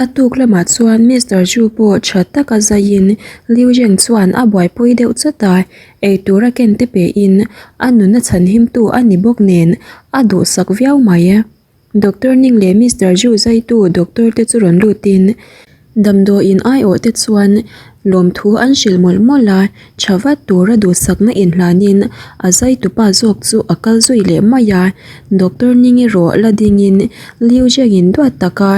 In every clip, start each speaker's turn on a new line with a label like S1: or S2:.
S1: A tuk lamah chuan Mister Zhu pawh tha taka zaiin Liu Zheng chuan a buaipui deuh chawt a, eitur a ken te pein a nuna chhanhimtu a ni bawk nen a duhsak viau mai. Doctor Ning leh Mister Zhu zaitu doctor te chu rawn lutin damdawiin aiawh te chuan lawmthu an hrilh mawlh mawlh a, tha vat tura duhsakna inhlanin a zaitupa zawk chu a kal zui leh mai a. Doctor Ning erawh la dingin Liu Zhengin duat taka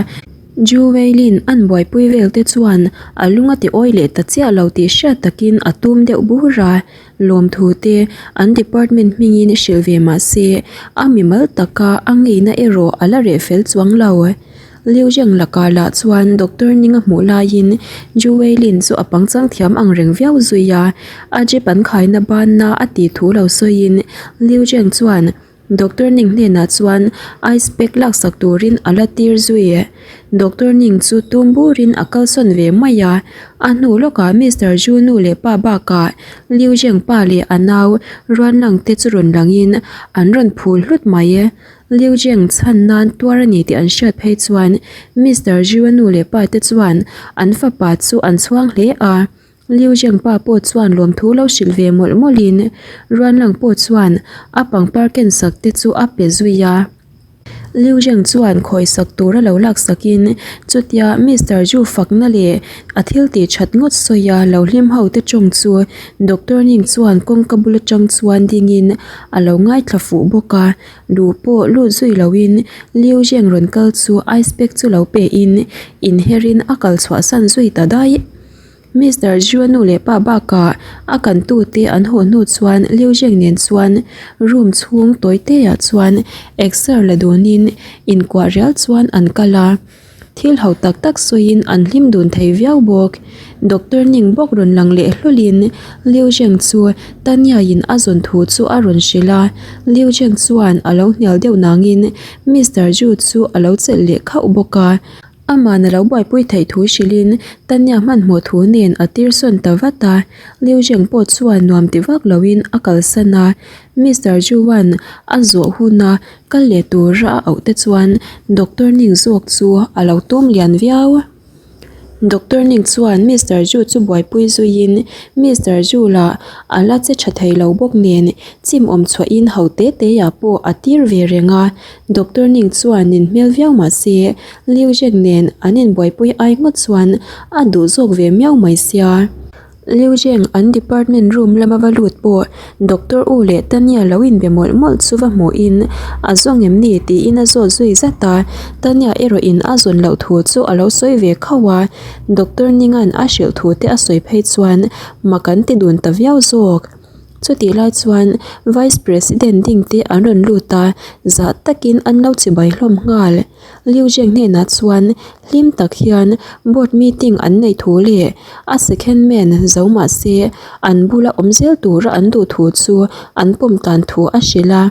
S1: Zhu Weilin an buaipui vel te chuan a lung a ti awi leh ta chiah lo tih hriat takin a tum deuh bur a. Lawmthu te an department hmingin hrilh ve mah se a mimal taka a ngeina erawh a la reh fel chuang lo. Liu Zheng lakah lah chuan doctor Ning a hmuh laiin Zhu Weilin chu a pangchang thiam ang reng viau zui a, a jeep an khaina banna a tih thu lo sawiin Liu Zheng chuan Doctor Ning hnenah chuan ice pack laksak turin a la tir zui. Doctor Ning chu tum burin a kalsawn ve mai a, a hnu lawkah Mister Zhu nu leh pa bakah Liu Zheng pa leh a nau ruan lang te chu rawn langin an rawn phul hlut mai. Liu Zheng chhan nan tuar a ni tih an hriat phei chuan Mister Zhu-a nu leh pa te chuan an fapa chu an chhuang hle a. Liu Zheng pa pawh chuan lawmthu lo hrilh ve mawlh mawlhin Ruanlang pawh chuan a pangpar ken sak te chu a pe zui a. Liu Zheng chuan khawi sak tura lo lak sakin chutia Mister Zhu fakna leh a thil tih that ngawt sawia lo hlim ho te tawng chu Doctor Ning chuan kawngka bul atang chuan dingin a lo ngaithla fuh bawk a, luh pawh lut zui loin Liu Zheng rawn kal chu ice pack chu lo pein inherin a kal chhuahsan zui ta daih. Mister Zhua nu leh pa bakah a kantute an haw hnu chuan Liu Zheng nen chuan room chhung tawi teah chuan exer la dunin inkuah rial chuan an kal a, thil ho tak tak sawiin an hlim dun thei viau bawk. Doctor Ning bawk rawn lang leh hlawlhin Liu Zheng chu Tanya-in a zawn thu chu a rawn hrilh a, Liu Zheng chuan a lo hnial deuh nangin Mister Zhu chu a lo chelh leh khauh bawk a. Aman a lo buaipui theih thu hrilhin Tanya hmanhmawh thu nen a tir sawn ta vat a, Liu Zheng pawh chuan nuam ti vak loin a kalsan a, Mister Zhuan a zawh huna kal leh tura a auh te chuan Doctor Ning zawk chu a lo tum lian viau. Doctor Ning chuan Mister Zhu chu buaipui zuiin Mister Zhu lah a la che tha thei lo bawk nen chim awm chhuahin ho te te ah pawh a tir ve reng a, Doctor Ning chuan nin hmel viau mah se, Liu Zheng nen an inbuaipui ai ngawt chuan a duh zawk ve miau mai sia. Liu Zheng an department room lama va lut pawh Doctor U leh Tanya lo inbe mawlh mawlh chu va hmuhin a zawng em ni tiin a zawt zui zat a, Tanya erawhin a zawn loh thu chu a lo sawi ve khauh a, Doctor Ninga'n a hrilh thu te a sawi phei chuan mak an ti dun ta viau zawk. Chutih lai chuan Vice President ding te an rawn lut a, zah takin an lo chibai hlawm nghal. Liu Zheng hnenah chuan hlim tak hian board meeting an neih thu leh a second man zo mah se an bula awm zel tura an duh thu chu an pawm tan thu a hrilh a.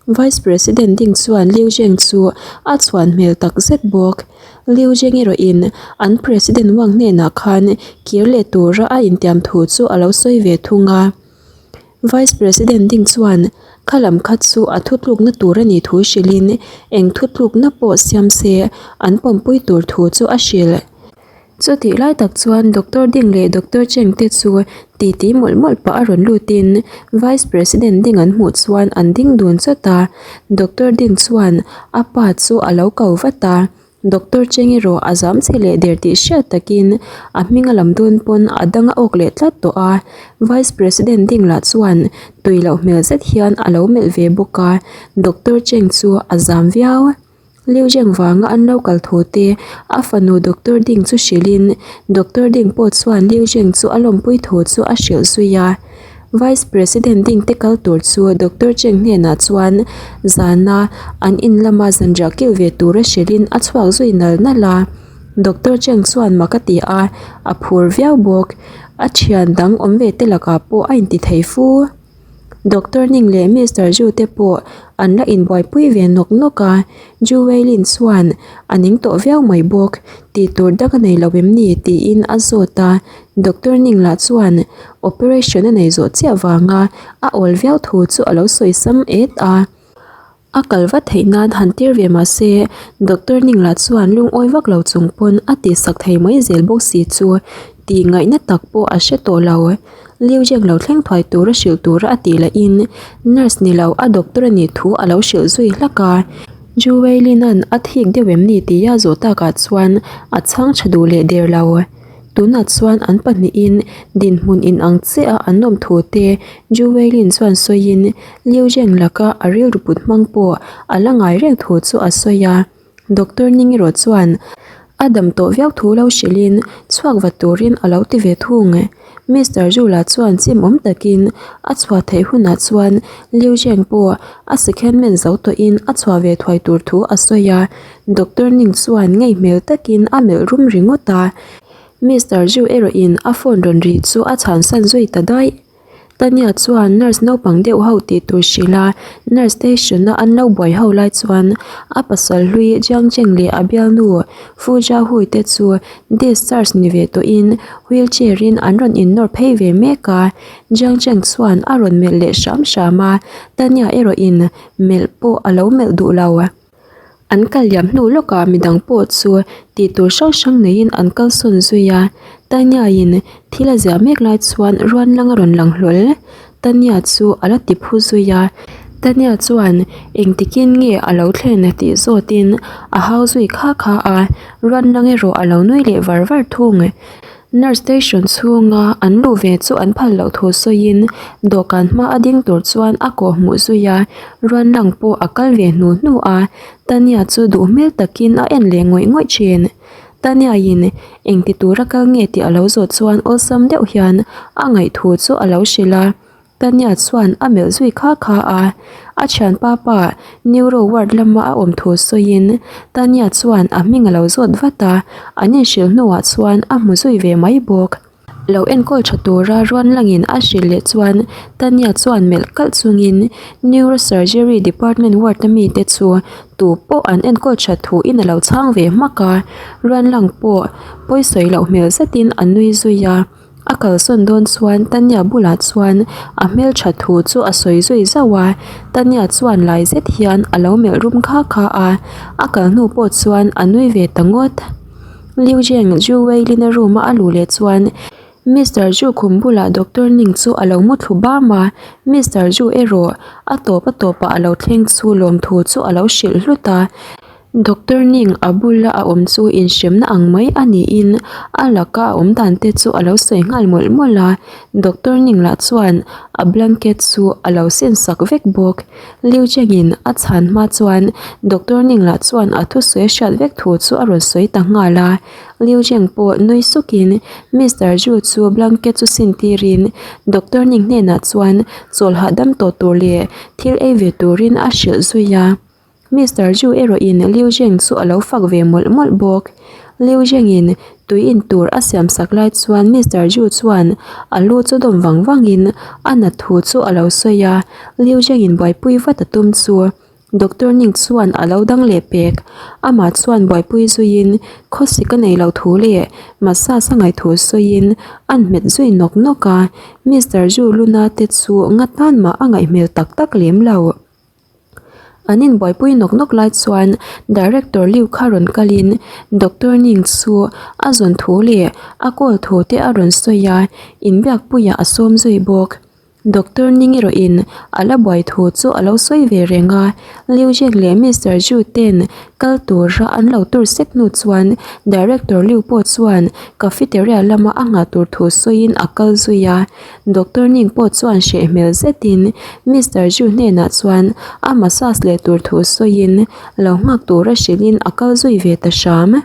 S1: Vice President ding chuan Liu Zheng chu a chhuan hmel tak zet bawk. Liu Zheng erawhin an President Wang hnenah khan kir leh tura a intiam thu chu a lo sawi ve thung a. Vice President ding chuan kha lam kha chu a thutlukna tur a nih thu hrilhin eng thutlukna pawh siam se an pawmpui tur thu chu a hrilh. Chutih lai tak chuan Doctor Ding leh Doctor Cheng te chu titi mawlh mawlh pah a rawn lutin Vice President ding an hmuh chuan an ding dun chawt a, Doctor Ding chuan a pa chu a lo ko vat a, Doctor Cheng erawh a zam chhe leh der tih hriat takin a hming a lam dawn pawn a dang a awk leh tlat tawh a, Vice President ding lah chuan tui loh hmel zet hian a lo melh ve bawk a, Doctor Cheng chu a zam viau. Liu Zheng vanga an lo kal thu te a fanu Doctor Ding chu hrilhin Doctor Ding pawh chuan Liu Zheng chu a lawmpui thu chu a hrilh zui a. Vice President Ding te kal tur chu Doctor Cheng hnenah chuan zana an in lama zanriah kil ve tura hrilhin a chhuak zui nal nal a. Doctor Cheng chuan mak a ti a, a phur viau bawk. A thian dang awm ve te lakah pawh a inti thei fu. Doctor Ning leh Mister Zhu te pawh an la inbuaipui ve nawk nawk a, Zhu Weilin chuan a ning tawh viau mai bawk, tih tur dak a nei lo em ni tiin a zawt a, Doctor Ning lah chuan operation a nei zawh chiah vanga a awl viau thu chu a lo sawi sam et a. A kal vat theih nan han tir ve mah se doctor ning lah chuan lungawi vak lo chung pawn a tihsak thei mai zel bawk si chu tih ngaihna tak pawh a hre tawh lo. Liu Zheng lo thleng thuai tura hrilh tura a tih lahin nurse ni lo a doctor a nih thu a lo hrilh zui hlak a. Ju Weilin-a'n a thik deuh em ni tia zawh takah chuan a chhang tha duh leh der lo. Tunah chuan an pahnihin dinhmun inang chiah a an awm thu te Ju Weilin chuan sawiin Liu Zheng laka a rilru put hmang pawh a la ngai reng thu chu a sawi a. Doctor Ning erawh chuan a dam tawh viau thu lo hrilhin chhuak vat turin a lo ti ve thung. Mister Zhu lah chuan chim awm takin a chhuah theih hunah chuan Liu Zheng pawh a second man zo tawhin a chhuah ve thuai tur thu a sawi a. Doctor Ning chuan ngei hmel takin a melh rum ringawt a. Mister Zhu erawhin a phone rawn ri chu a chhansan zui ta daih. Tanya chuan nurse naupang deuh ho tih tur hrilh a, nurse station a an lo buai ho lai chuan a pasal hlui Jiang Cheng leh a bialnu Fu Jiahui te chu discharge ni ve tawhin wheelchair in an rawn innawr phei ve mek a, Jiang Cheng chuan a rawn melh leh hram hram a, Tanya erawh in melh pawh a lo melh duh lo. An kal liam hnu lawkah midang pawh chu tih tur hrang hrang neiin an kal sawn zui a, Tanya-in thil a ziah mek lai chuan ruan lang a rawn lang hlawl. Tanya chu a la ti phu zui a, Tanya chuan engtikin nge a lo thlen tih zawtin a hau zui kha kha a, ruan lang erawh a lo nui leh var var thung. Nurse station chhunga an luh ve chu an phal loh thu sawiin dawhkan hma a ding tur chuan a kawh hmuh zui a, ruan lang pawh a kal ve hnu hnu a, Tanya chu duh hmel takin a en leh ngawih ngawih thin. Tanya in engti tura kal nge tih a lo zawh chuan awlsam deuh hian a ngaih thu chu a lo hrilh a. Tanya chuan a melh zui kha kha a, a thianpa pa Neuro ward lama a awm thu sawiin Tanya chuan a hming a lo zawt vat a, an inhrilh hnuah chuan a hmu zui ve mai bawk. Lo enkawl tha tura ruan langin a hrilh leh chuan Tanya chuan melh kalh chungin Neurosurgery department ward a mite chu tu pawh an enkawl that thuin a lo chhang ve hmak a, ruan lang pawh pawisawi loh hmel zetin a nui zui a. A kalsawn dawn chuan Tanya bulah chuan a hmeltha thu chu a sawi zui zauh a, Tanya chuan lai zet hian a lo melh rum kha kha a, a kal hnu pawh chuan a nui ve ta ngawt. Liu Zheng Zhu Weilin-a room a a luh leh chuan Mister Zhu khum bulah Doctor Ning chu a lo mu thlu bam a, Mister Zhu erawh a tawp a tawpah a lo thleng chu lawmthu chu a lo hrilh hlut a. Doctor Ning a bula a awm chu inhremna ang mai a niin a laka a awm dan te chu a lo sawi nghal mawlh mawlh a, Doctor Ning lah chuan a blanket chu a lo sin sak vek bawk. Liu Chengin a chhan hma chuan Doctor Ning lah chuan a thusawi a hriat vek thu chu a rawn sawi ta nghal a, Liu Cheng pawh nui sukin Mister Zhu chu blanket chu sin tirin Doctor Ning hnenah chuan chawl hahdam tawh tur leh thil ei ve turin a hrilh zui a. Mister Zhu erawhin Liu Zheng chu a lo fak ve mawlh mawlh bawk. Liu Zhengin tui in tur a siam sak lai chuan Mister Zhu chuan a lu chu dawm vang vangin a nat thu chu a lo sawi a, Liu Zhengin buaipui vat a tum chu Doctor Ning chuan a lo dang leh pek. Amah chuan buaipui zuiin khawsik a nei lo thu leh massage a ngaih thu sawiin an hmet zui nawk nawk a, Mister Zhu luna te chu nga tan mah a ngaih hmel tak tak lem lo. An inbuaipui nawk nawk lai chuan Director Liu kha rawn kalin Doctor Ning chu a zawn thu leh a call thu te a rawn sawi a, inbiakpuiah a sawm zui bawk. Doctor Ning erawhin a la buai thu chu a lo sawi ve reng a, Liu Zheng leh Mister Zhu ten kal tura an lo tur sek hnu chuan Director Liu pawh chuan cafeteria lama a nghah tur thu sawiin a kal zui a. Doctor Ning pawh chuan hreh hmel zetin Mister Zhu hnenah chuan a massage leh tur thu sawiin lo nghak tura hrilhin a kal zui ve ta hram.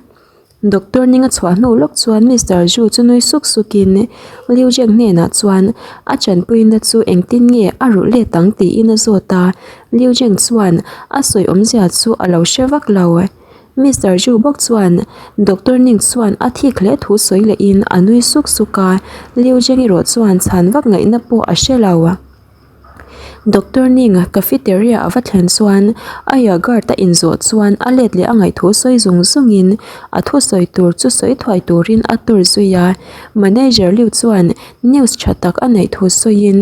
S1: Doctor Ning a chhuah hnu lawk chuan Mister Zhu chu nui suk sukin Liu Zheng hnenah chuan a chanpuina chu engtin nge a rulh let ang tiin a zawt a, Liu Zheng chuan a sawi awmzia chu a lo hre vak lo. Mister Zhu bawk chuan Doctor Ning chuan a thik hle thu sawi lehin a nui suk suk a, Liu Zheng erawh chuan chhan vak ngaihna pawh a hre lo. Doctor Ning cafeteria a va thlen chuan a ya guard a inzawh chuan a let leh a ngaih thu sawi zung zungin a thusawi tur chu sawi thuai turin a tur zui a, Manager Liu chuan news tha tak a neih thu sawiin.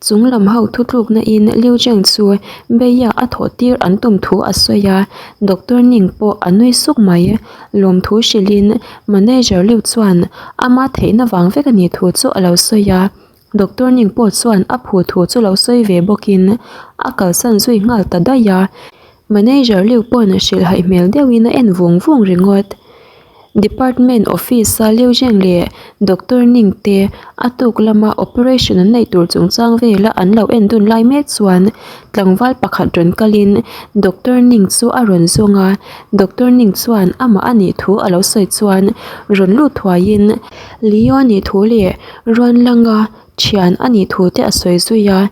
S1: Chung lam ho thutlukna in Liu Zheng chu Beia a thawh tir an tum thu a sawi a, Doctor Ning pawh a nui suk mai. Lawmthu hrilhin Manager Liu chuan ama theihna vang vek a nih thu chu a lo sawi a, Doctor Ning pawh chuan a phu thu chu lo sawi ve bawkin a kalsan zui nghal ta daih a. Manager Liu pawn hrilh haih hmel deuhin a en vung vung ringawt. Department office a Liu Zheng leh Doctor Ning te a tuk lama operation an neih tur chungchang vela an lo en dun lai mek chuan tlangval pakhat rawn kalin Doctor Ning chu a rawn zawng a, Doctor Ning chuan amah a nih thu a lo sawi chuan rawn lut thuaiin Leo nih thu leh rawn langa thian a nih thu te a sawi zui a.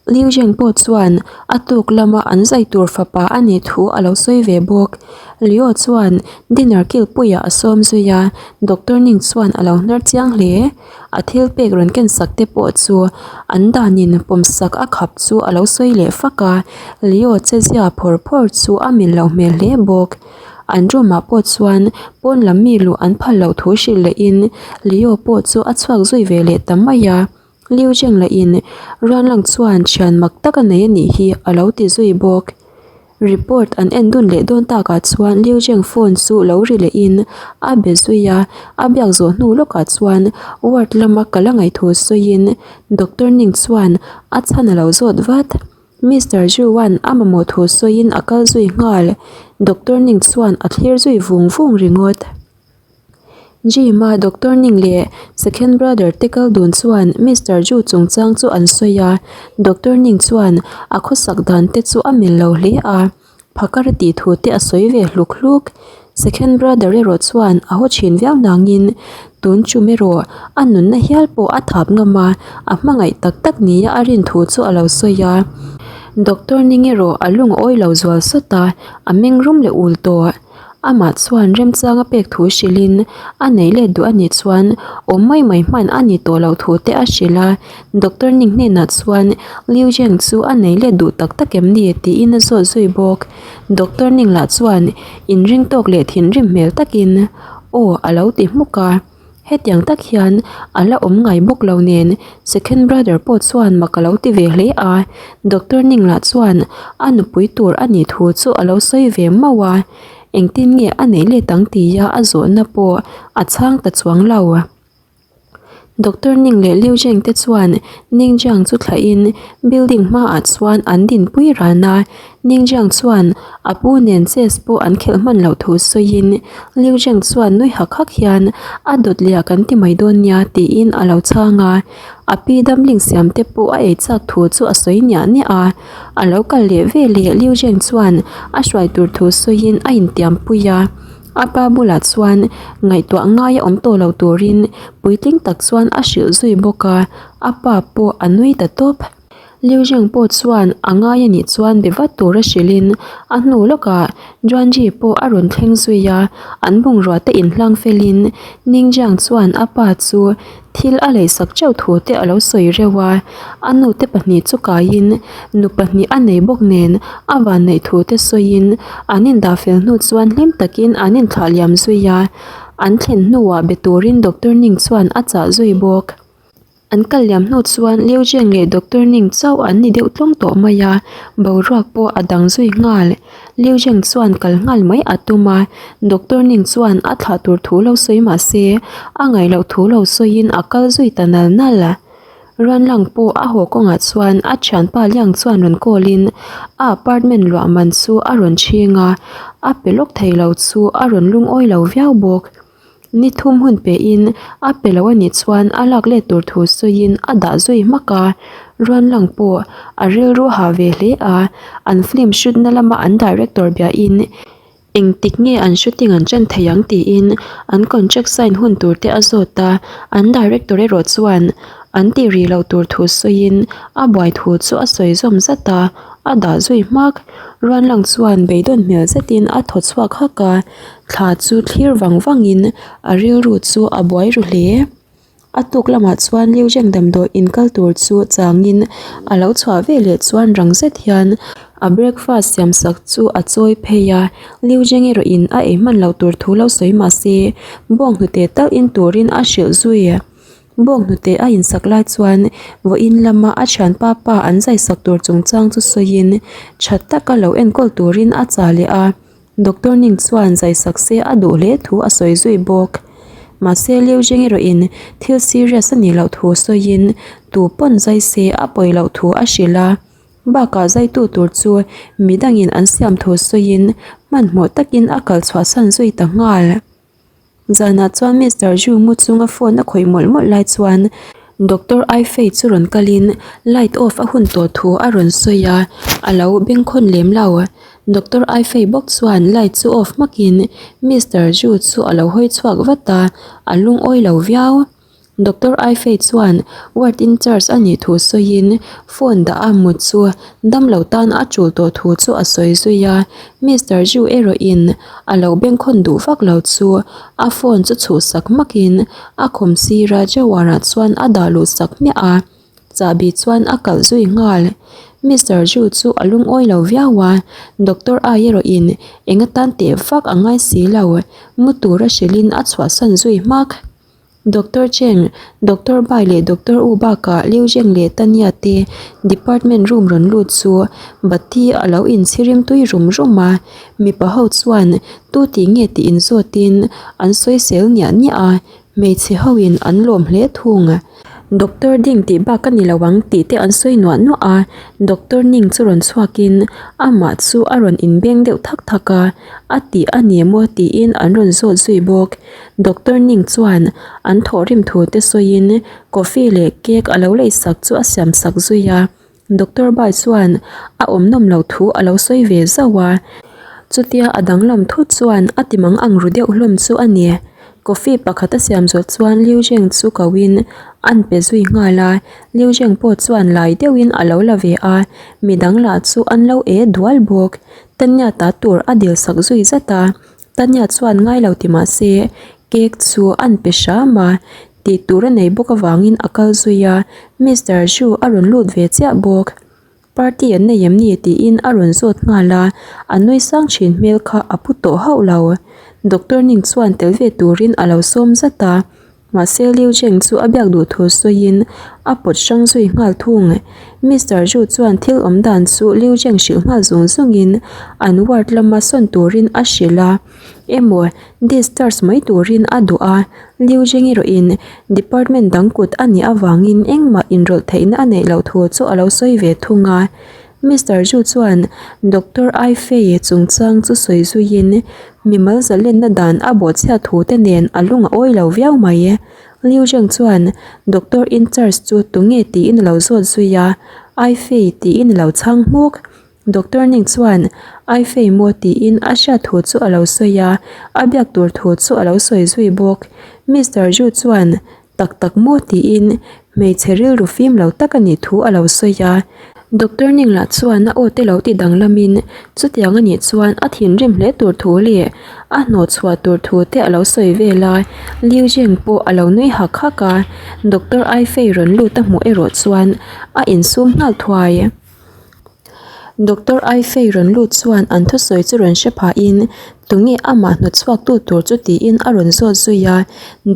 S1: Liu Zheng pawh chuan a tuk lama an zai tur fapa a nih thu a lo sawi ve bawk. Leo chuan dinner kilpuiah a sawm zui a, Doctor Ning chuan a lo hnar chiang hle. A thil pek rawn ken sak te pawh chu an danin pawmsak a khap chu a lo sawi leh fak a, Leo chezia phawr phawr chu a mil loh hmel hle bawk. An room ah pawh chuan pawn lam mi luh an phal loh thu hrilh lehin Leo pawh chu a chhuak zui ve leh ta mai a. Liu Zheng lahin Ruanlang chuan thian mak tak a nei a nih hi a lo ti zui bawk. Report an en dun leh dawn takah chuan Liu Zheng phone chu lo ri lehin a be zui a, a biak zawh hnu lawkah chuan ward lama kal a ngaih thu sawiin Doctor Ning chuan a chhan a lo zawt vat. Mister Zhu-a'n a mamawh thu sawiin a kal zui nghal. Doctor Ning chuan a thlir zui vung vung ringawt. Gym-a Doctor Ning leh Second Brother te kal dun chuan Mister Zhu chungchang chu an sawi a, Doctor Ning chuan a khawsak dan te chu a mil lo hle a, phakar a tih thu te a sawi ve hluk hluk. Second Brother erawh chuan a haw thin viau nangin tun chum erawh a nunna hial pawh a thap ngam a, a hmangaih tak tak nia a rin thu chu a lo sawi a. Doctor Ning erawh a lungawi lo zual sawt a, a meng rum leh ul tawh. Amah chuan remchanga pek thu hrilhin a neih let duh a nih chuan awm mai mai hman a ni tawh loh thu te a hrilh a. Doctor Ning hnenah chuan Liu Zheng chu a nei let duh tak tak em ni tiin a zawt zui bawk. Doctor Ning lah chuan inring tawk leh thinrim hmel takin aw a lo ti hmuk a. Hetiang tak hian a la awm ngai bawk lo nen second brother pawh chuan mak a lo ti ve hle a, doctor Ning lah chuan a nupui tur a nih thu chu a lo sawi ve mauh a, engtin nge a neih let ang tia a zawhna pawh a chhang ta chuang lo. Doctor Ning leh Liu Zheng te chuan Ning Jiang chu thlahin building hmaah chuan an dinpui ran a, Ning Jiang chuan a pu nen chess pawh an khelh hman loh thu sawiin Liu Zheng chuan nui hak hak hian a dawt leh ah kan ti mai dawn nia tiin a lo chhang a, a pi dumpling siam te pawh a ei chak thu chu a sawi niah niah a, a lo kal leh veleh Liu Zheng chuan a hruai tur thu sawiin a intiam pui a, a pa bulah chuan ngaihtuah ngai a awm tawh lo turin puitling tak chuan a hrilh zui bawk a, a pa pawh a nui ta tawp. Liu Zheng pawh chuan a ngai a nih chuan be vat tura hrilhin a hnu lawkah Juanji pawh a rawn thleng zui a, an bungrua te inhlang felin Ning Jiang chuan a pa chu thil a leisak teuh thu te a lo sawi reuh a, a nu te pahnih chu kaiin nu pahnih a nei bawk nen a vanneih thu te sawiin an indah fel hnu chuan hlim takin an inthlah liam zui a, an thlen hnuah be turin Doctor Ning chuan a chah zui bawk. An kal liam hnu chuan Liu Zheng leh Doctor Ning chauh an ni deuh tlawng tawh mai a, boruak pawh a dang zui nghal. Liu Zheng chuan kal nghal mai a tum a, Doctor Ning chuan a thlah tur thu lo sawi mah se, a ngaih loh thu lo sawiin a kal zui ta nal nal. Ruanlang pawh a haw kawngah chuan a thianpa Liang chuan rawn call in a apartment luah man chu a rawn chhing a, a pe lawk thei lo chu a rawn lungawi lo viau bawk. Ni thum hun pehin a pe lo a nih chuan a lak let tur thu sawiin a dah zui hmak a, Ruanlang pawh a rilru ha ve hle a, an film shoot na lama an director biahin engtik nge an shooting an ṭan thei ang tiin an contract sign hun tur te a zawt a, an director erawh chuan an tih rih loh tur thu sawiin a buai thu chu a sawi zawm zat a, a dah zui hmak. Ruanlang chuan beidawn hmel zetin a thaw chhuak hak a. Thla chu thlir vang vangin a rilru chu a buai ru hle. A tuk lamah chuan Liu Zheng damdawi in kal tur chu changin a lo chhuah ve leh chuan rang zet hian a breakfast siam sak chu a chawi phei a. Liu Zheng erawh in a ei hman loh tur thu lo sawi mah se bawnghnute tal in turin a hrilh zui. Bawnghnute a insak lai chuan vawiin lama a thianpa pa an zaisak tur chungchang chu sawiin tha taka lo enkawl turin a chah leh a. Doctor Ning chuan zaisak se a duh hle thu a sawi zui bawk. Mahse Liu Jing erawhin thil serious a nih loh thu sawiin tu pawn zai se a pawi loh thu a hrilh a. Bakah zaitu tur chu midangin an siam thu sawiin hmanhmawh takin a kal chhuahsan zui ta nghal. Zanah chuan Mister Zhu mu chunga phone a khawih mawlh mawlh lai chuan Doctor Ai Fei chu rawn kalin light off a hun tawh thu a rawn sawi a, a lo bengkhawn lem lo. Doctor Ai Fei bawk chuan light chu off hmakin Mister Zhu chu a lo hawi chhuak vat a, a lungawi lo viau. Doctor Aifei chuan ward in-charge a nih thu sawiin phone dah a mut chu damlo tan a tul tawh thu chu a sawi zui a. Mister Zhu erawhin a lo bengkhawn duh vak lo chu a phone chu chhuhsak hmakin a khum sira drawer-ah chuan a dah luh sak hmiah a, chahbi chuan a kalh zui nghal. Mister Zhu chu a lungawi lo viau a, Doctor Ai erawhin eng atan teh vak a ngai si lo, mu tura hrilhin a chhuahsan zui hmak. Doctor Cheng, Doctor Bai leh Doctor U bakah Liu Zheng leh Tanya te department room rawn lut chu bati a lo inchhirim tui rum rum a, mipa ho chuan tu tih nge tih inzawtin an sawisel niah niah a, hmeichhe hoin an lawm hle thung. Doctor Ding tih bak a ni lo ang tih te an sawi nuah nuah a, Doctor Ning chu rawn chhuakin amah chu a rawn inbeng deuh thak thak a, a tih a ni maw tiin an rawn zawt zui bawk. Doctor Ning chuan an thawhrim thu te sawiin coffee leh cake a lo leisak chu a siam sak zui a, Doctor Bai chuan a awm nawm loh thu a lo sawi ve zauh a, chutia a danglam thut chuan a ti mang ang ru deuh hlawm chu a ni. Coffee pakhat a siam zawh chuan Liu Zheng chu koin an pe zui nghal a, Liu Zheng pawh chuan lai deuhin a lo la ve a, midang lah chu an lo e dual bawk. Tanya ta tur a dil sak zui zat a. Tanya chuan ngai lo ti mah se cake chu an pe hram a, tih tur a nei bawk avangin a kal zui a, Mister Zhu a rawn lut ve chiah bawk. Party an nei em ni tiin a rawn zawt nghal a, a nui sang thin hmel kha a pu tawh hauh lo. Doctor Ning chuan tel ve turin a lo sawm zat a. Mahse Liu Zheng chu a biak duh thu sawiin a pawt hrang zui nghal thung. Mister Zhu chuan thil awm dan chu Liu Zheng hrilh nghal zung zungin an ward lama sawn turin a hrilh a, emaw discharge mai turin a duh a, Liu Zheng erawhin department dang kut a nih avangin engmah inrawlh theihna a neih loh thu chu a lo sawi ve thung a. Mister Zhu chuan Doctor Ai Fei chungchang chu sawi zuiin mimal zalenna dan a bawhchhiat thu te nen a lung a awi lo viau mai. Liu Zheng chuan Doctor in charge chu tunge tiin a lo zawt zui a, Ai Fei tiin a lo chhang hmuk. Doctor Ning chuan Ai Fei maw tiin a hriat thu chu a lo sawi a, a biak tur thu chu a lo sawi zui bawk. Mister Zhu chuan Tak tak maw tiin hmeichhe rilru fim lo tak a nih thu a lo sawi a. Doctor Ning lah chuan a aw te lo ti danglamin chutiang a nih chuan a thinrim hle tur thu leh a hnawh chhuah tur thu te a lo sawi vel a. Liu Zheng pawh a lo nui hak hak a, Doctor Ai Fei rawn lut a hmuh erawh chuan a insum nghal thuai. Doctor Ai Fei rawn lut chuan an thusawi chu rawn hre phahin tunge amah hnawtchhuak tu tur chu tiin a rawn zawt zui a,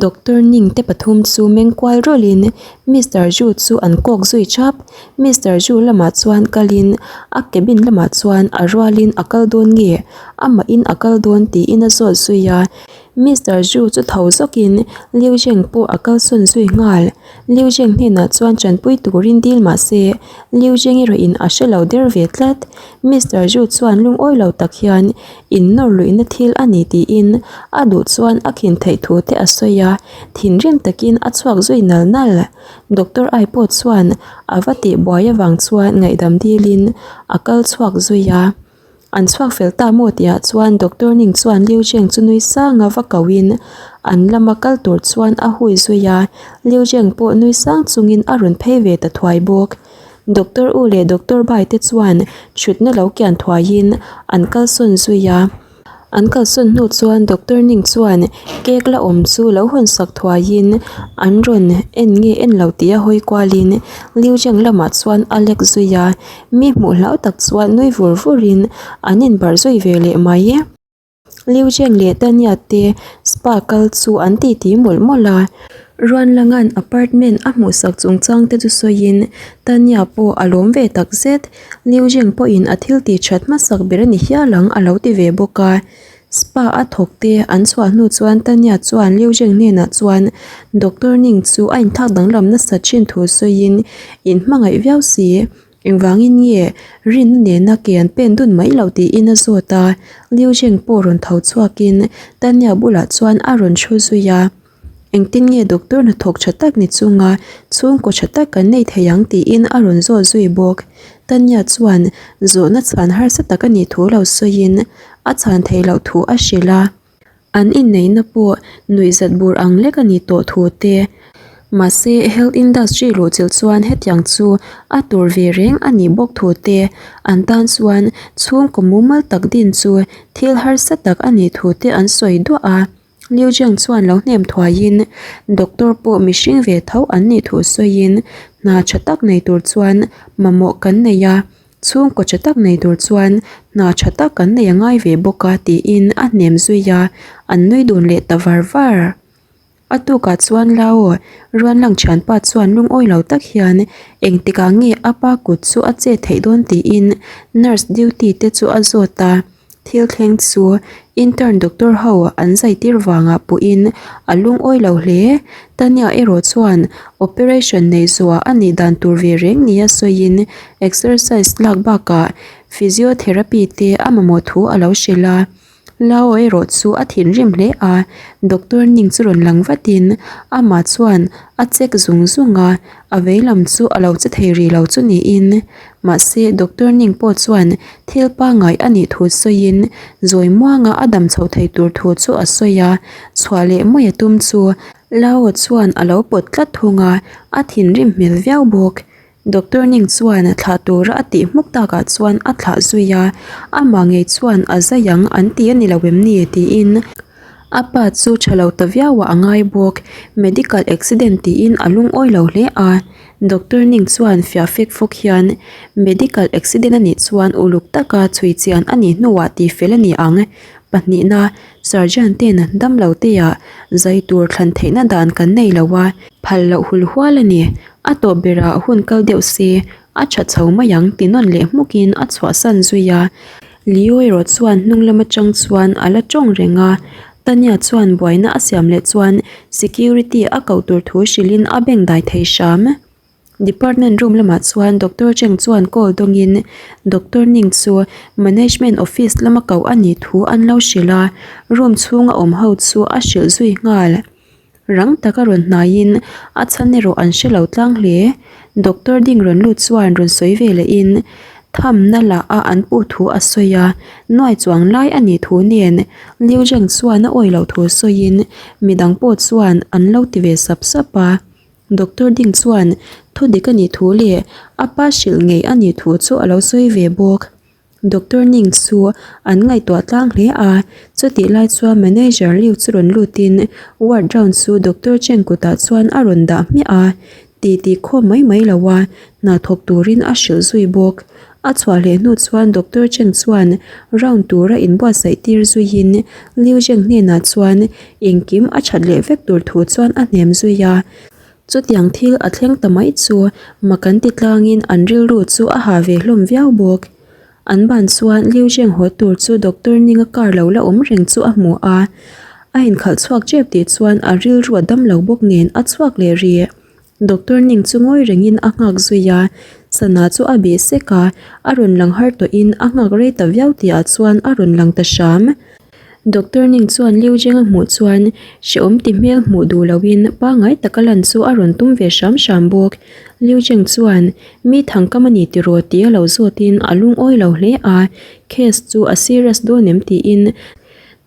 S1: Doctor Ning te pathum chu meng kual rawlhin Mister Zhu chu an kawk zui thap. Mister Zhu lamah chuan kalin a cabin lamah chuan a rualin a kal dawn nge amahin a kal dawn tiin a zawt zui a, Mister Zhu chu tho zawkin Liu Zheng pawh a kalsawn zui nghal. Liu Zheng hnenah chuan tanpui turin dil mah se, Liu Zheng erawhin a hre lo der ve tlat. Mister Zhu chuan lungawi lo tak hian innawr luihna thil a ni tiin a duh chuan a khin theih thu te a sawi a, thinrim takin a chhuak zui nal nal. Doctor Ai pawh chuan a va tih buai avang chuan ngaihdam dilin a kal chhuak zui a. An chhuak fel ta maw tihah chuan Doctor Ning chuan Liu Zheng chu nui sanga va kohin an lama kal tur chuan a hui zui a, Liu Zheng pawh nui sang chungin a rawn phei ve ta thuai bawk. Doctor U leh Doctor Bai te chuan thutna lo kian thuaiin an kalsawn zui a. An kalsawn hnu chuan Doctor Ning chuan cake la awm chu lo hawn sak thuaiin an rawn en nge en lo tih a hawi kualin Liu Zheng lamah chuan a lek zui a, Mi hmuh hlau tak chuan nui vur vurin an inbarh zui ve leh mai. Liu Zheng leh Tanya te spa kal chu an titi mawlh mawlh a. Ruanlanga'n apartment a hmuhsak chungchang te chu sawiin Tanya pawh a lawm ve takzet. Liu Zheng pawhin a thil tih that hmasak ber a ni hial ang a lo ti ve bawk a. Spa a thawk te an chhuah hnu chuan Tanya chuan Liu Zheng hnenah chuan Doctor Ning chu a inthlak danglam nasa thin thu sawiin inhmangaih viau si. Engvangin nge rinna nena ke an pen dun mai loh tiin a zawt a, Liu Zheng pawh rawn tho chhuakin Tanya bulah chuan a rawn thu zui a. Engtin nge doctor hnathawk tha tak ni chunga chhungkaw tha tak kan nei thei ang tiin a rawn zawt zui bawk. Tanya chuan zawhna chhan harsa tak a nih thu lo sawiin a chhan theih loh thu a hrilh a. An inneihna pawh nuihzat bur ang lek a ni tawh thu te. Mahse health industry luhchilh chuan hetiang chu a tur ve reng a nih bawk thu te, an tan chuan chhungkaw mumal tak din chu thil harsa tak a nih thu te an sawi duah a. Liu Jiang chuan lo hnem thuaiin doctor pawh mihring ve tho an nih thu sawiin hna tha tak nei tur chuan mamawh kan nei a, chhungkaw tha tak nei tur chuan hna tha tak kan nei a ngai ve bawk a tiin a hnem zui a, an nui dun leh ta var var. A tukah chuan Lao Ruanlang thianpa chuan lungawi lo tak hian engtikah nge a pa kut chu a chet theih dawn tiin nurse duty te chu a zawt a. Thil thleng chu intern doctor ho an zaitir vangah pawhin a lungawi lo hle. Tanya erawh chuan operation nei zuah a nih dan tur ve reng nia sawiin exercise lak bakah physiotherapy te a mamawh thu a lo hrilh a. Lao erawh chu a thinrim hle a, doctor Ning chu rawn lang vatin amah chuan a check zung zung a, a vei lam chu a lo che thei rih lo chu niin. Mahse Doctor Ning pawh chuan thil pangngai a nih thu sawiin zawi muanga a dam chho thei tur thu chu a sawi a, chhuah leh mai a tum chu Lao chuan a lo pawt tlat thung a, a thinrim hmel viau bawk. Doctor Ning chuan thlah tura a tih hmuk takah chuan a thlah zui a, amah ngei chuan a zai ang an ti a ni lo em ni tiin a pa chu tha lo ta viauah a ngai bawk. Medical accident tiin a lungawi lo hle a. Doctor Ning chuan fiah fek fawk hian, Medical accident a nih chuan uluk taka chhui chian a nih hnuah tih fel a ni ang. Pahnihna, Surgeon ten damlo teah zai tur thlan theihna dan kan nei lo a, phal loh hul hual a ni. A tawp berah hun kal deuh se, a tha chho mai ang ti nawn leh hmukin a chhuahsan zui a. Leo erawh chuan hnung lam atang chuan a la tawng reng a, Tanya chuan buaina a siam leh chuan security a koh tur thu hrilhin a beng dai thei hram. Department room lamah chuan Doctor Cheng chuan call dawngin Doctor Ning chu management office lama koh a nih thu an lo hrilh a, room chhunga awm ho chu a hrilh zui nghal. Rang taka rawn hnaiin a chhan erawh an hre lo tlang hle. Doctor ding rawn lut chuan rawn sawi ve lehin thamna lah a an puh thu a sawi a, nuai chuang lai a nih thu nen Liu Zheng chuan a awih loh thu sawiin midang pawh chuan an lo ti ve sap sap a. Doctor ding chuan thu dik a nih thu leh a pa hrilh ngei a nih thu chu a lo sawi ve bawk. Doctor Ning chu an ngaihtuah tlang hle a, chutih lai chuan manager Liu chu rawn lutin ward round chu Doctor Cheng kutah chuan a rawn dah hmiah a, ti ti khawm mai mai lo a, hna thawk turin a hrilh zui bawk. A chhuah hleh hnu chuan Doctor Cheng chuan round tura inbuatsaih tir zuiin Liu Zheng hnenah chuan engkim a that leh vek tur thu chuan a hnem zui a. Chutiang thil a thleng ta mai chu mak an ti tlangin an rilru chu a ha ve hlawm viau bawk. An ban chuan Liu Zheng haw tur chu Doctor Ninga car lo la awm reng chu a hmu a, a inkhalh chhuak tep tih chuan a rilru a dam lo bawk nen a chhuak leh rih. Doctor Ning chu ngawi rengin a nghak zui a, sana chu a bih sek a, a rawn lang har tawhin a nghak rei ta viau tihah chuan a rawn lang ta hram. Doctor Ning chuan Liu Zheng a hmuh chuan hrehawm ti hmel hmuh duh loin pangngai taka lan chu a rawn tum ve hram hram bawk. Liu Zheng chuan mi thangkam a ni tiraw tih a lo zawtin a lungawi lo hle a, case chu a serious dawn em tiin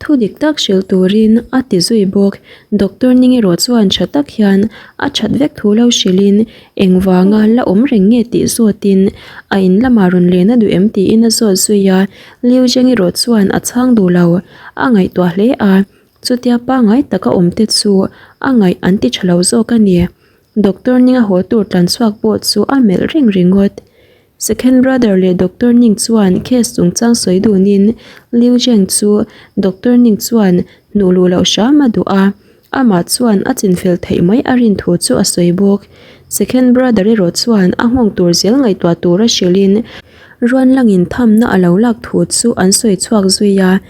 S1: thu dik tak hrilh turin a ti zui bawk. Doctor Ning erawh chuan tha tak hian a that vek thu lo hrilhin engvanga la awm reng nge tih zawtin a in lamah rawn len a duh em tiin a zawt zui a. Liu Zheng erawh chuan a chhang duh lo, a ngaihtuah hle a, chutia pangngai taka awm te chu a ngaih an ti tha lo zawk a ni. Doctor Ning a haw tur tlan chhuak pawh chu a melh reng ringawt. Second brother leh Doctor Ning chuan case chungchang sawi dunin Liu Zheng chu Doctor Ning chuan hnuh luh loh hram a duh a. Amah chuan a chinfel theih mai a rin thu chu a sawi bawk. Second brother erawh chuan a nghawng tur zel ngaihtuah tura hrilhin Ruanlangin thamna a lo lak thu chu an sawi chhuak zui a.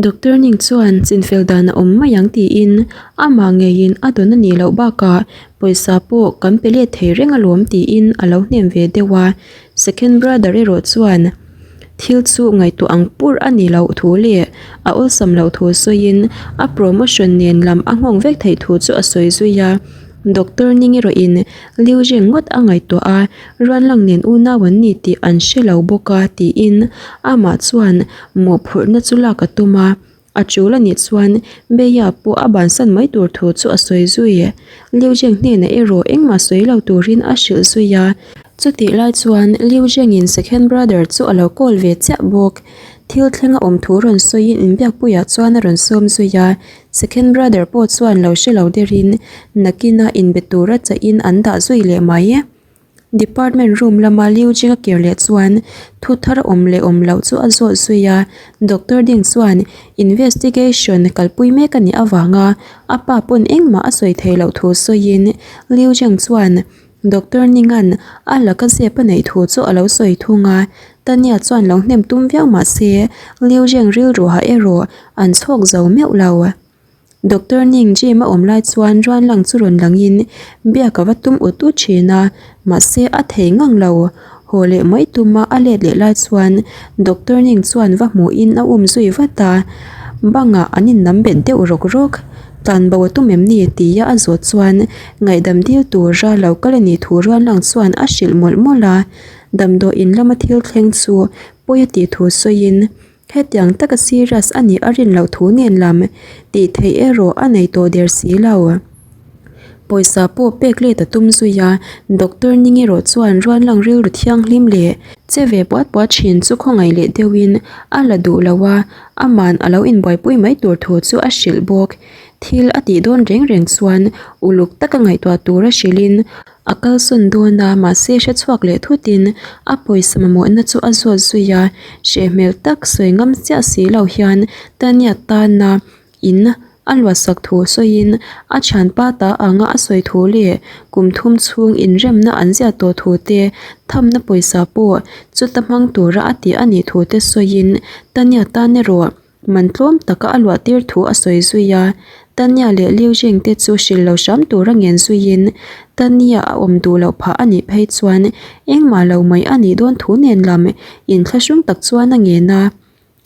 S1: Doctor Ning chuan chinfel dan a awm mai ang tiin amah ngeiin a dawn a nih loh bakah pawisa pawh kan pe let thei reng alawm tiin a lo hnem ve deuh a. Second brother erawh chuan thil chu ngaihtuah ang pur a nih loh thu leh a awlsam loh thu sawiin a promotion nen lam a nghawng vek theih thu chu a sawi zui a. Doctor Ning erawhin Liu Zheng ngawt a ngaihtuah a, Ruanlang nen unau an ni tih an hre lo bawk a tiin amah chuan Mawhphurhna chu lak a tum a, a tul a nih chuan Beia pawh a bansan mai tur thu chu a sawi zui. Liu Zheng hnenah erawh engmah sawi lo turin a hrilh zui a. Chutih lai chuan Liu Zhengin second brother chu a lo call ve chiah bawk. Thil thleng a awm thu rawn sawiin inbiakpuiah chuan a rawn sawm zui a. Second brother pawh chuan lo hre lo derin nakina inbe tura chahin an dah zui leh mai. Department room lama Liu Jing a kir leh chuan thu thar awm leh awm loh chu a zawt zui a, Doctor Ding chuan investigation kalpui mek a nih avanga a pa pawn engmah a sawi theih loh thu sawiin Liu Jing chuan Doctor Ningan a laka zep a neih thu chu a lo sawi thung a, Tanya chuan lo hnem tum viau mah se Liu Jing rilru ha erawh an chhawk zo meuh lo. Doctor Ning gym a awm lai chuan ruan lang chu rawn langin biak a va tum ut ut thin a, mahse a thei ngang lo. Haw leh mai tuma a let leh lai chuan Doctor Ning chuan va hmuhin a um zui vat a, bangah an innam bet deuh rawk rawk. Tlan bo a tum em ni? tia a zawh chuan ngaihdam dil tura lo kal a nih thu ruan lang chuan a hrilh mawlh mawlh a, damdawiin lama thil thleng chu pawi a tih thu sawiin Hetiang taka serious a nih a rin loh thu nen lam tih theih erawh a nei tawh der si lo. Pawisa pawh pek let a tum zui a, doctor ning erawh chuan ruanlang rilru thianghlim leh che ve puat puat thin chu khawngaih leh deuhin a la duh lo a, aman a lo inbuaipui mai tur thu chu a hrilh bawk. Thil a tih dawn reng reng chuan uluk taka ngaihtuah tura hrilhin A kalsawn dawn a, mahse hre chhuak leh thutin a pawisa mamawhna chu a zawt zui a, hreh hmel tak sawi ngam chiah si lo hian Tanya tana in a luahsak thu sawiin a thianpa ta anga a sawi thu leh kum thum chhung inremna an ziah tawh thu te, thamna pawisa pawh chuta hmang tura a tih a nih thu te sawiin Tanya tan erawh Man tlawm taka a luah tir thu a sawi zui a, Tanya leh Liu Jing te chu hrilh lo hram tura ngen zuiin Tanya a awm duh loh phah a nih phei chuan engmah lo mai a nih dawn thu nen lam inthlahrung tak chuan a ngen a.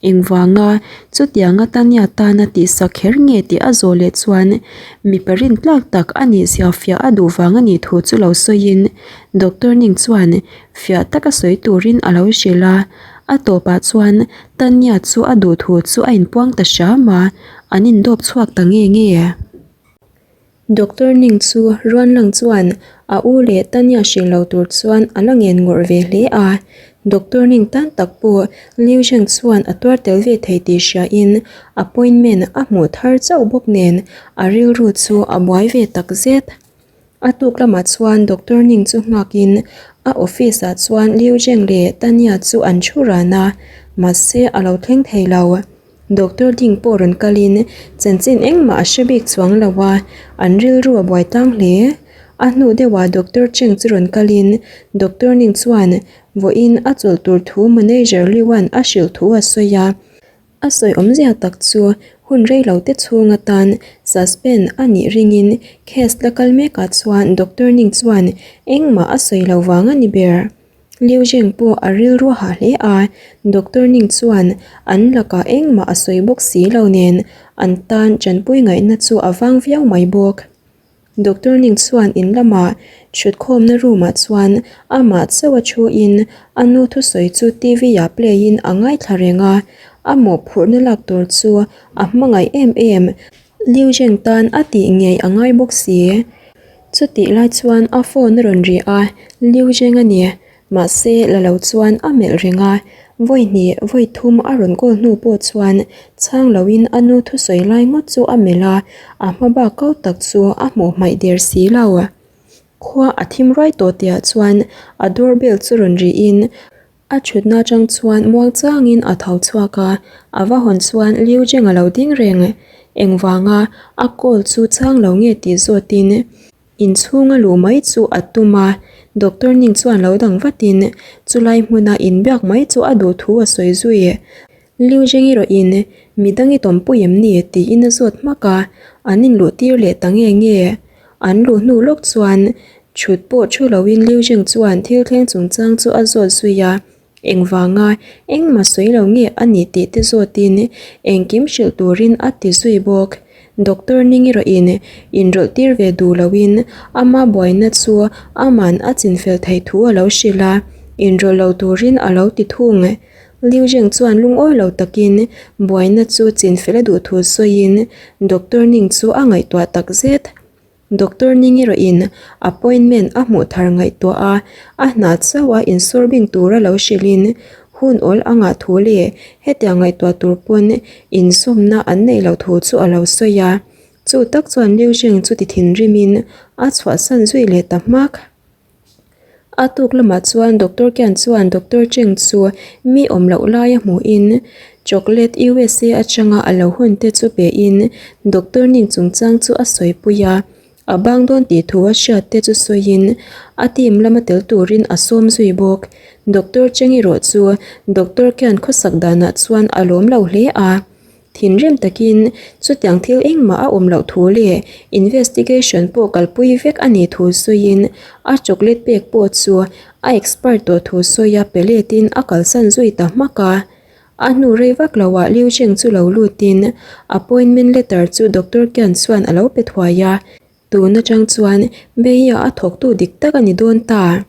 S1: Engvanga chutianga Tanya tana tihsak kher nge tih a zawh leh chuan mipa rintlak tak a nih zia fiah a duh vang a nih thu chu lo sawiin Doctor Ning chuan fiah taka sawi turin a lo hrilh a, a tawpah chuan Tanya chu a duh thu chu a inpuang ta hram a, an indawp chhuak ta nge nge. Doctor Ning chu Ruanlang chuan a u leh Tanya hrilh lo tur chuan a la ngen ngawrh ve hle a, Doctor Ning tan tak pawh Liu Zheng chuan a tuar tel ve thei tih hriain appointment a hmuh thar chauh bawk nen a rilru chu a buai ve takzet. A tuk lamah chuan Doctor Ning chu nghakin a office ah chuan Liu Zheng leh Tanya chu an thu ran a, mahse a lo thleng thei lo. Doctor Ding pawh rawn kalin chanchin engmah a hre bik chuang lo a, an rilru a buai tlang hle. A hnu deuhah Doctor Cheng chu rawn kalin Doctor Ning chuan vawiin a chawlh tur thu Manager Liu-a'n a hrilh thu a sawi a. A sawi awmzia tak chu hun rei lo te chhung atan suspend a nih ringin case la kal mekah chuan Doctor Ning chuan engmah a sawi lo vang a ni ber. Liu Zheng pawh a rilru hah hle a, Doctor Ning chuan an lakah engmah a sawi bawk si lo nen an tan tanpui ngaihna chu a vang viau mai bawk. Doctor Ning chuan in lamah thutkhawmna room ah chuan amah chauh a thu in a nu thusawi chu T_V ah play in a ngaithla reng a, a mawhphurhna lak tur chu a hmangaih em em. Liu Zheng tan a tih ngei a ngai bawk si. Chutih lai chuan a phone a rawn ri a, Liu Zheng a ni. Mahse, la lo chuan a melh reng a, vawi hnih, vawi thum a rawn call hnu pawh chuan chhang loin a nu thusawi lai ngawt chu a melh a, a hma bak kau tak chu a hmuh hmaih der si lo. Khua a thim ruai tawh tihah chuan a door bell chu rawn rihin a thutna atang chuan muang changin a tho chhuak a, a va hawn chuan Liu Zheng a lo ding reng. Engvanga a call chu chhang lo nge tih zawtin inchhunga luh mai chu a tum a. Doctor Ning chuan lo dang vatin chulai hmuna inbiak mai chu a duh thu a sawi zui. Liu Zheng erawhin midang i tawmpui em ni tiin a zawt hmak a, an inluh tir leh ta nge nge. An luh hnu lawk chuan thut pawh thu loin Liu Zheng chuan thil thleng chungchang chu a zawt zui a. Engvanga engmah sawi lo nge a nih tih te zawtin engkim hrilh turin a ti zui bawk. Doctor Ning erawhin inrawlh tir ve duh loin ama buaina chu aman a chinfel theih thu a lo hrilh a, inrawlh lo turin a lo ti thung. Liu Zheng chuan lungawi lo takin buaina chu chinfel a duh thu sawiin Doctor Ning chu a ngaihtuah takzet. Doctor Ning erawhin appointment a hmuh thar ngaihtuah a, a hna chauh a insawr bing tura lo hrilhin hun awl a ngah thu leh hetiang ngaihtuah tur pawn inzawmna an neih loh thu chu a lo sawi a. Chu tak chuan Liu Zheng chu ti thinrimin a chhuahsan zui leh ta hmak. A tuk lamah chuan Doctor Kian chuan Doctor Cheng chu mi awm loh laia hmuhin chocolate USA atanga a lo hawn te chu pein Doctor Ning chungchang chu a sawipui a, a bang dawn tih thu a hriat te chu sawiin a team lama tel turin a sawm zui bawk. Doctor Cheng erawh chu Doctor Kian khawsak danah chuan a lawm lo hle a. Thinrim takin chutiang thil engmah a awm loh thu leh investigation pawh kalpui vek a nih thu sawiin a chocolate pek pawh chu a expert tawh thu sawia pe letin a kalsan zui ta hmak a. A hnu rei vak loah Liu Cheng chu lo lutin appointment letter chu Doctor Kian chuan a lo pe thuai a, tun atang chuan Beia a thawktu dik tak a ni dawn ta.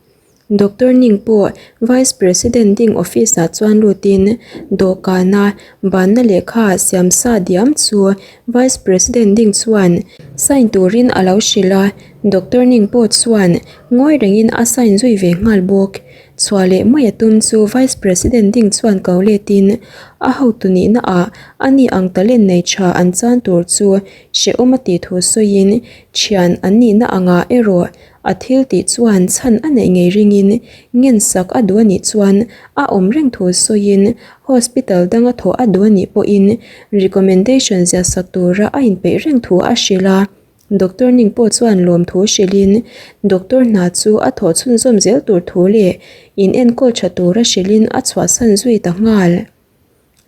S1: Doctor Ning pawh Vice President ding office ah chuan lutin dawhkana banna lehkha siam sa diam chu Vice President ding chuan sign turin a lo hrilh a, Doctor Ning pawh chuan ngawi rengin a sign zui ve nghal bawk. Chhuah leh mai a tum chu Vice President ding chuan ko letin a hotu nihna ah ani ang talent nei tha an chan tur chu hrehawm a tih thu sawiin thian an nihna angah erawh A thil tih chuan chhan a neih ngei ringin ngensak a duh a nih chuan a awm reng thu sawiin hospital danga thawh a duh a nih pawhin recommendation ziahsak tura a inpeih reng thu a hrilh a. Doctor Ning pawh chuan lawm thu hrilhin doctor hna chu a thawh chhunzawm zel tur thu leh inenkawl tha tura hrilhin a chhuahsan zui ta nghal.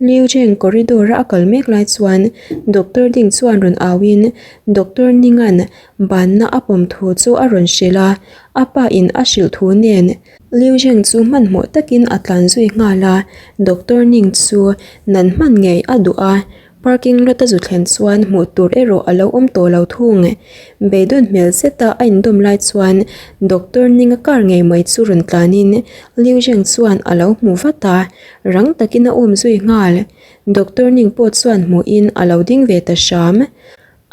S1: Liu Cheng corridor a a kal mek lai chuan doctor ding chuan rawn au in doctor Ningan banna a pawm thu chu a rawn hrilh a, a pa in a hrilh thu nen Liu Cheng chu hmanhmawh takin a tlan zui nghal a, doctor Ning chu nan hman ngei a duh a, parking lot a zu thlen chuan hmuh tur erawh a lo awm tawh lo thung. Beidawn hmel zeta a indawm lai chuan doctor Ninga car ngei mai chu rawn tlan in Liu Cheng chuan a lo hmu vat a. Rang takin a um zui nghal. Doctor Ning pawh chuan hmuhin a lo ding ve ta hram.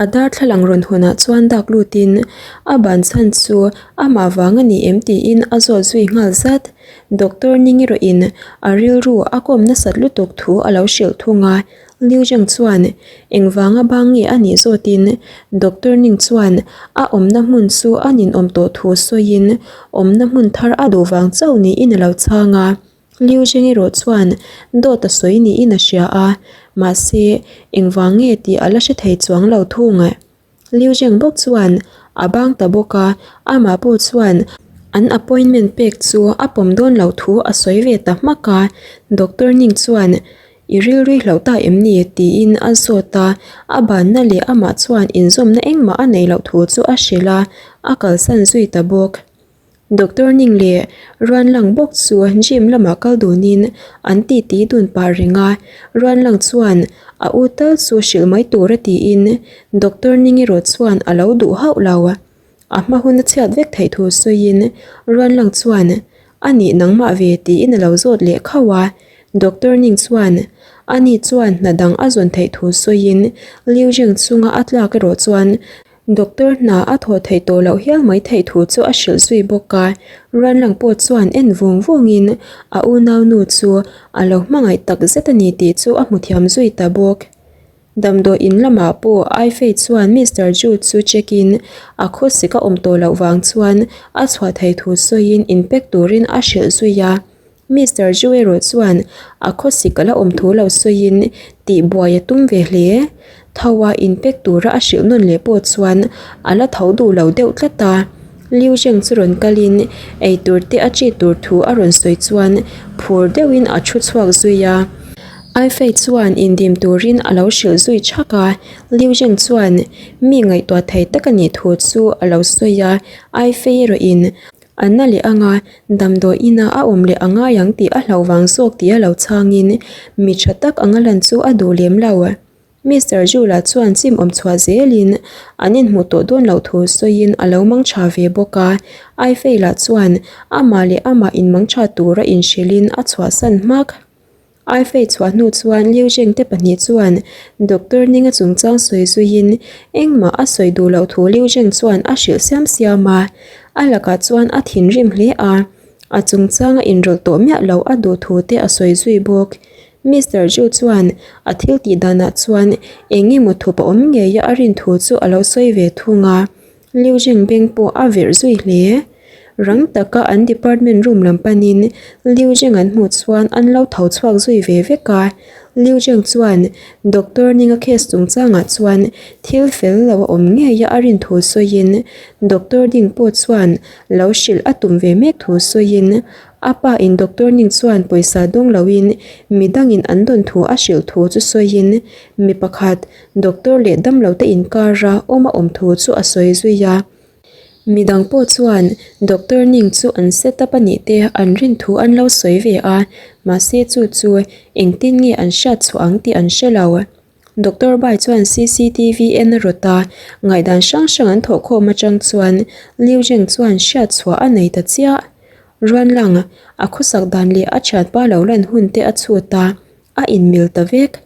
S1: A darthlalang rawn hawnah chuan dak lutin a ban chhan chu amah vang a ni em tiin a zawt zui nghal zat. Doctor Ning erawhin a rilru a kawm nasat lutuk thu a lo hrilh thung a. Liu Zhang chuan engvanga bang nge a nih zawtin Doctor Ning chuan a awmna hmun chu a ninawm tawh thu sawiin awmna hmun thar a duh vang chauh niin a lo chhang a. Liu Zheng erawh chuan dawt a sawi niin a hria a, mahse engvang nge tih a la hre thei chuang lo thung. Liu Zheng bawk chuan a bang ta bawk a, amah pawh chuan an appointment pek chu a pawm dawn loh thu a sawi ve ta hmak a, Doctor Ning chuan I rilrui hlauh ta em ni? tiin a zawt a, a banna leh amah chuan inzawmna engmah a neih loh thu chu a hrilh a, a kalsan zui ta bawk. Doctor Ning leh Ruanlang bawk chu gym lamah kal dunin an titi dun pah reng a, Ruanlang chuan a u tal chu hrilh mai tur a tiin Doctor Ning erawh chuan a lo duh hauh lo. A hma hun a chhiat vek theih thu sawiin Ruanlang chuan a nih nangmah ve tiin a lo zawt leh khauh a, Doctor Ning chuan ani chuan hna dang a zawn theih thu sawiin Liu Zheng chunga a tlak erawh chuan Doctor hna a thawh theih tawh loh hial mai theih thu chu a hrilh zui bawk a, Ruanlang pawh chuan en vung vungin a unaunu chu a lo hmangaih tak zet a ni tih chu a hmu thiam zui ta bawk. Damdawi in lamah pawh Aifei chuan Mister Ju chu check in a khawsik a awm tawh loh vang chuan a chhuah thei thu sawiin inpack turin a hrilh zui a. Mister Ju erawh chuan a khawsik a la awm thu lo sawiin tihbuai a tum ve hle. Tho a inpek tura a hrilh nawn leh pawh chuan a la tho duh lo deuh tlat a. Liu Zheng chu rawn kalin eitur te a chi tur thu a rawn sawi chuan phur deuhin a thu chhuak zui a. Ai Fei chuan indim turin a lo hrilh zui thak a, Liu Zheng chuan mi ngaihtuah thei tak a nih thu chu a lo sawi a, Ai Fei erawhin a na leh anga damdawi ina a awm leh a ngai ang tih a hlauh vang zawk tih a lo chhangin mi tha tak anga lan chu a duh lem lo. Mister Jula chuan chim awm chhuah zelin an inhmuh tawh dawn loh thu sawiin a lo mang tha ve bawk a. Ai Fei lah chuan amah leh amah inmang tha tura inhrilhin a chhuahsan hmak. Ai Fei chhuah hnu chuan Liu Zheng te pahnih chuan Doctor Ninga chungchang sawi zuiin engmah a sawi duh loh thu Liu Zheng chuan a hrilh siam siam a. A lakah chuan a thinrim hle a, a chungchanga inrawlh tawh miah loh a duh thu te a sawi zui bawk. Mister Zhu chuan a thil tih danah chuan eng emaw thup a awm ngei a a rin thu chu a lo sawi ve thung a, Liu Zheng beng pawh a verh zui hle. Rang taka an department room lam panin Liu Zheng an hmuh chuan an lo tho chhuak zui ve vek a, Liu Zheng chuan Doctor Ninga case chungchangah chuan thil fel lo a awm ngei a a rin thu sawiin Doctor Ding pawh chuan lo hrilh a tum ve mek thu sawiin A pa in doctor ning chuan pawisa dawng loin mi dangin an dawn thu a hrilh thu chu sawiin mi pakhat doctor leh damlo te inkara awm a awm thu chu a sawi zui a. Mi dang pawh chuan doctor ning chu an set up a nih te an rin thu an lo sawi ve a, mahse chu chu engtin nge an hriat chhuah ang tih an hre lo. Doctor Bai chuan cctv en a rawt a, ngaihdan hrang hrang an thawhkhawm atang chuan Liu Zheng chuan hriat chhuah a nei ta chiah. Ruanlang, a khawsak dan leh a thianpa lo lan hun te a chhut a, a inmil ta vek.